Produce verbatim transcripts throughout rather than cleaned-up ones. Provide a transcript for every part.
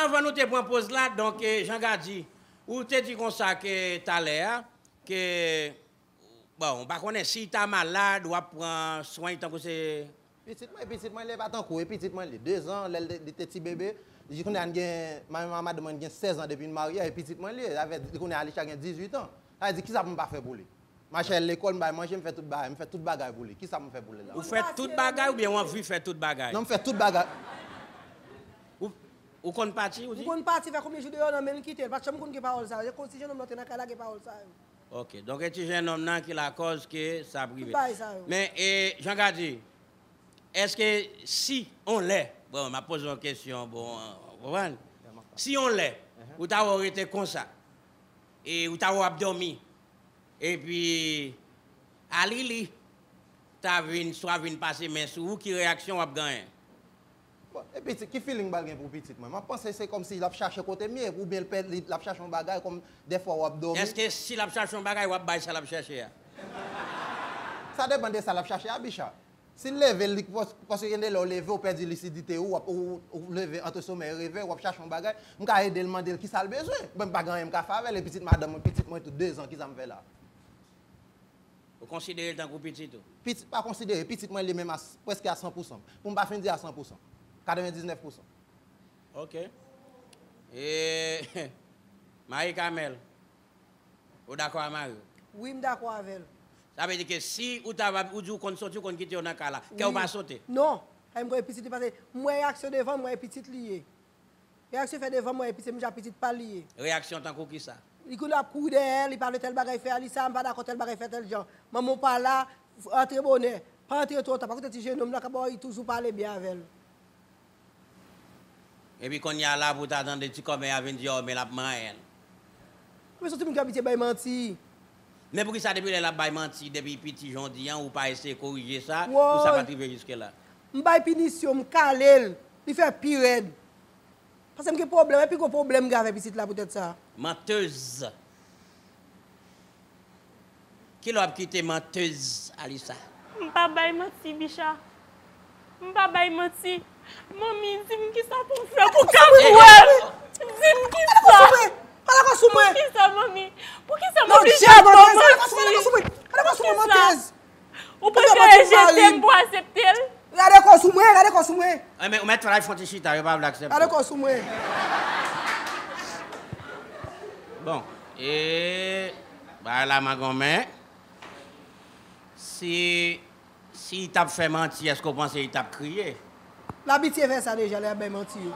Anvan nou te pran poz la, donk, eh, Jean Gady, ou te di konsa ke talè a, ke, bon, m pa konnen si l ta malad, w ap pran swen l tankou se Pitit mwen, pitit mwen, li pa tankou, e pitit mwen li. De zan, lè li te, li te ti bebe, kounye a n gen, ma, ma, madanm mwen gen sèz an depi n marye, e pitit mwen li, avè, kounye a Alisha gen dizuit an. Sa vle di, kisa pou m pa fè pou li? M achte lekòl, m bay manje, m fè tout bagay, m fè tout bagay pou li. Kisa m fè pou li la? Ou fè tout bagay oubyen w anvi fè tout bagay? Non, m fè tout bagay. Ou, ou konn pati, ou di? M konn pati, fè konbyen jou deyò nan men l kite l. Pa t janm konn gen pawòl sa yo. Se kòmsi jennonm nan te nan kay la gen pawòl sa yo. Ok, donk e ti jennonm nan ki lakòz ke sa ap rive. Tout bagay sa yo. Men, e, Jean Gady, èske si on lè, bon, m ap poze yon kesyon, bon, ou konprann? Si on lè, ou ta wè w rete konsa, e ou ta wè w ap dòmi, epi Alili ta vin, swa vin pase men sou ou, ki reyaksyon w ap genyen? Bon, e pitit, ki feeling m pral gen pou pitit mwen? M ap panse se kòmsi l ap chache kote m ye, oubyen l pè-, li, l ap chache yon bagay, kòm dèfwa w ap dòmi. Èske si l ap chache yon bagay, w ap bay sa l ap chache a? Sa depann de sa l ap chache a, Bicha. Si l leve, li, pas-, paske gen de lè w leve, w pèdi lisidite ou, w ap, ou, ou leve antre somèy e revèy, w ap chache yon bagay, m ka ede l, mande l kisa l bezwen. Bon, m pa gen anyen m ka fè avè l, e pitit madanm mwen, pitit mwen tou, de zan, kisa m fè la? Ou konsidere l tankou pitit ou? Pitit, pa konsidere, pitit mwen li menm a s-, prèske a san pousan. Pou m pa fin di a san pousan. Katrevendiznèf pousan. Ok. E, Marie Carmel, ou dakò a mari w? Wi, m dakò avè l. Sa vle di ke si ou ta va, ou di ou konn soti, ou konn kite yo nan kay la, kè w pa sote? Non. Ay, m kwè pitit li pase, m wè reyaksyon devan, m wè pitit li ye. Reyaksyon fè devan mwen, epi se menm jan pitit pa l li ye. Reyaksyon tankou kisa? Li konn ap kouri dèyè, li pa vle tèl bagay fè Alisa, m pa dakò tèl bagay fè tèl jan. Manman w pa la, antre bonè, pa antre twò ta, pa koute ti jennonm nan, ka ba w toujou pale byen avè l. Epi kounye a la pou w ta tande ti kòmè a vin di, ò, men l ap manyen l. Men se yon timoun ki abitye bay manti. Men poukisa depi lè l ap bay manti, depi piti jan w di an, ou pa eseye korije sa, pou sa pa t rive jiske la? M bay pinisyon, m kale l, li fè pi rèd. Paske m gen pwoblèm, e pi gwo pwoblèm m gen avèk pitit la poutèt sa. Mantèz. Kilè w ap kite mantèz, Alisa? M pa bay manti, Bicha. M pa bay manti. Manmi, di m kisa pou m fè pou w ka kwè l. Di m kisa. Poukisa, manmi? Poukisa m oblije fè w manti? Poukisa? Ou prefere jete m pou aksepte l? Gade kò sou mwen, gade kò sou mwen. Ou mèt fè l fon ti chita, yo pa vle aksepte. Gade kò sou mwen. Bon, e bagay la mangonmen. Si, si l t ap fè manti, èske w panse l t ap kriye? L abitye fè sa deja, lè y ap bay manti yo.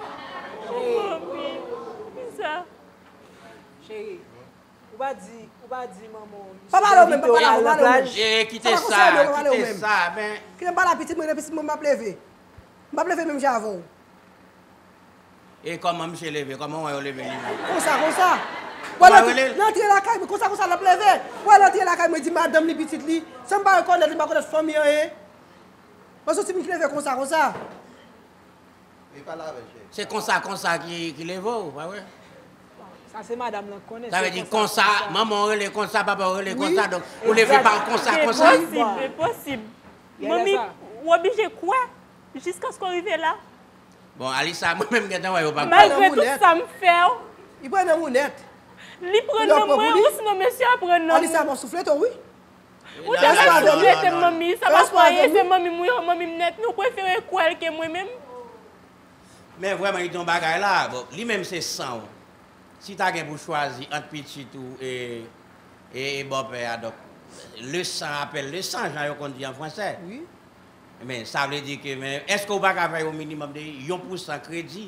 Cheri, ou pa di, ou pa di manman w. Pa pale w menm, pa pale w, pa pale w menm. E kite sa, kite sa, men. Kite m pale a pitit mwen, pitit mwen m ap leve. M ap leve menm jan avè w. E kòman misye leve? Kòman w wè yo leve li menm? Konsa, konsa. Wè l antre lakay mwen, konsa, konsa l ap leve. Wè l antre lakay mwen, di madanm li, pitit li. San m pa rekonèt li, m pa konèt fanmi anyen. Mwen se yon timoun ki leve konsa, konsa. Se konsa, konsa ki, ki leve w, pa vre? Sa se madanm lan k konnen. Sa vle di konsa, manman w rele konsa, papa w rele konsa, donk ou leve pa konsa, konsa. Enposib, enposib. Manmi, w oblije kwè jiskaske w rive la. Bon, Alisa, mwen menm gentan wè yo pa kwè. Malgre tout sa m fè w. Li pran nan mwen nèt. Li pran nan mwen, ou sinon mesye a pran nan mwen. Alisa, m ap souflete w, wi. Ou te ka souflete m, manmi. Sa pa fè anyen, se manmi m, wi, manmi m nèt. Nou prefere kwè l ke mwen menm. Men vrèman, li di yon bagay la. Bon, li menm se san w. Si ta gen pou chwazi ant pitit ou e, e, e bòpè a, donk, le sang appelle le sang, jan yo konn di an fransè. Wi. Men, sa vle di ke, men, èske w pa ka fè yon minimòm de yon pousan kredi?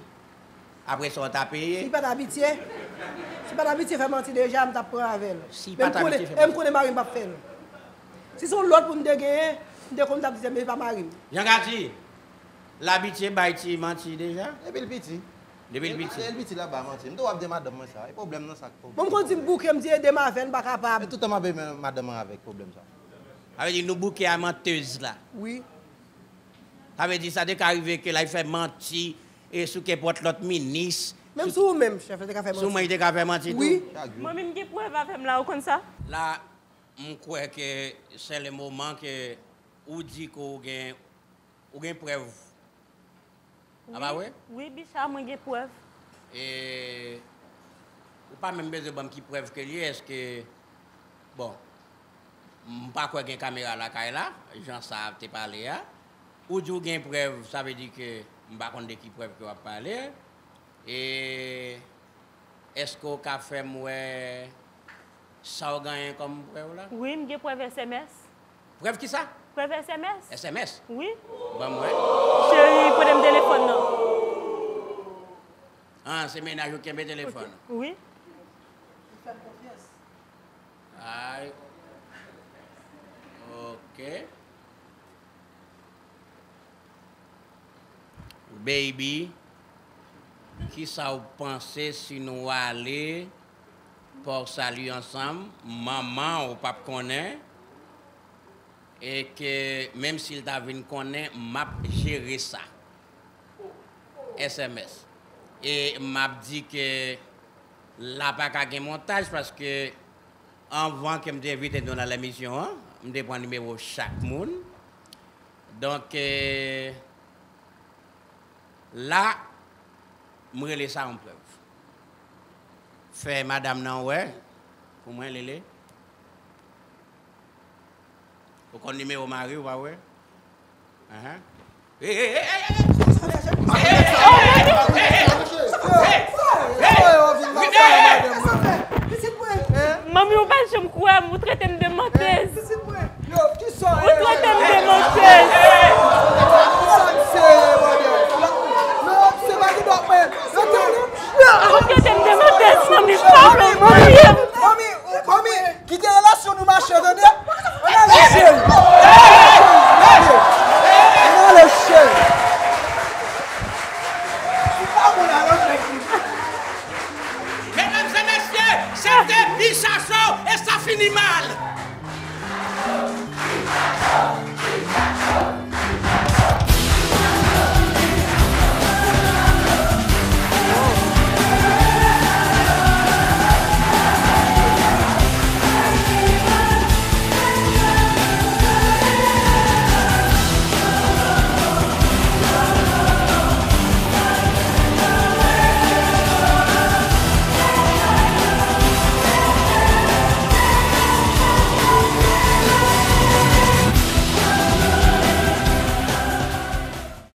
Apre sa, w ta peye? Si l pa t abitye, si l pa t abitye fè manti deja, m t ap pran avè l. Si l pa t abitye fè manti. E m konnen mari m p ap fè l. Si se yon lòt pou m te genyen, m te konn t ap di, men e pa mari m. Jean Gady, l abitye bay ti manti deja? Depi l piti. Depi l piti. Depi l piti, l ap bay manti. M tou ap di madanm mwen sa. E pwoblèm nan sa k pwoblèm. Bon, m konn di m bouke, m di ede m avè l, m pa kapab. Men tout tan m ap ede madanm mwen avèk pwoblèm sa. Sa vle di nou bouke a mantèz la. Wi. Sa vle di sa te ka rive ke l al fè manti e sou kenpòt lòt minis. Menm sou ou menm, chèf la te ka fè manti. Sou mwen, li te ka fè manti tou? Wi. Chak jou. Mwen menm gen prèv avè m la, ou konn sa? La, m kwè ke se le moman ke ou di ke ou gen, ou gen prèv. A pa vre? Wi, Bicha, mwen gen prèv. E ou pa menm bezwen ban m ki prèv ke l ye, èske, bon, m pa kwè gen kamera lakay la, jan sa te pale a. Ou di w gen prèv, sa vle di ke m pa konn de ki prèv ke w ap pale. E èske w ka fè m wè sa w genyen kòm prèv la? Wi, m gen prèv S M S. Prèv ki sa? Prèv S M S. S M S? Wi. Ban m wè. Cheri, prete m telefòn nan. Ah, se mennaj ou ki kenbe telefòn? Ok. Wi. Li fè m konfyans. Ay. Ok. Baby, kisa w panse si nou ale Port Salut ansanm? Manman w p ap konnen. E ke menm si l ta vin konnen, m ap jere sa. S M S. E m ap di ke la pa ka gen montaj paske anvan ke m te envite nou nan lemisyon an, m te pran nimewo chak moun. Donk, eh, la, m rele sa yon prèv. Fè madanm nan wè pou mwen, Lele. Ou konn nimewo mari w, pa vre? Ahan. Hey, hey, hey, hey, hey. Manmi, ou pa janm kwè m, ou trete m de mantèz. Ou trete m de mantèz. Ou trete m de mantèz, manmi, pa vle mouye. Manmi, kite relasyon nou mache, tande? Ann ale, cheri. Ann ale, cheri. Medam e mesye, se te pi chaso e sa fini mal.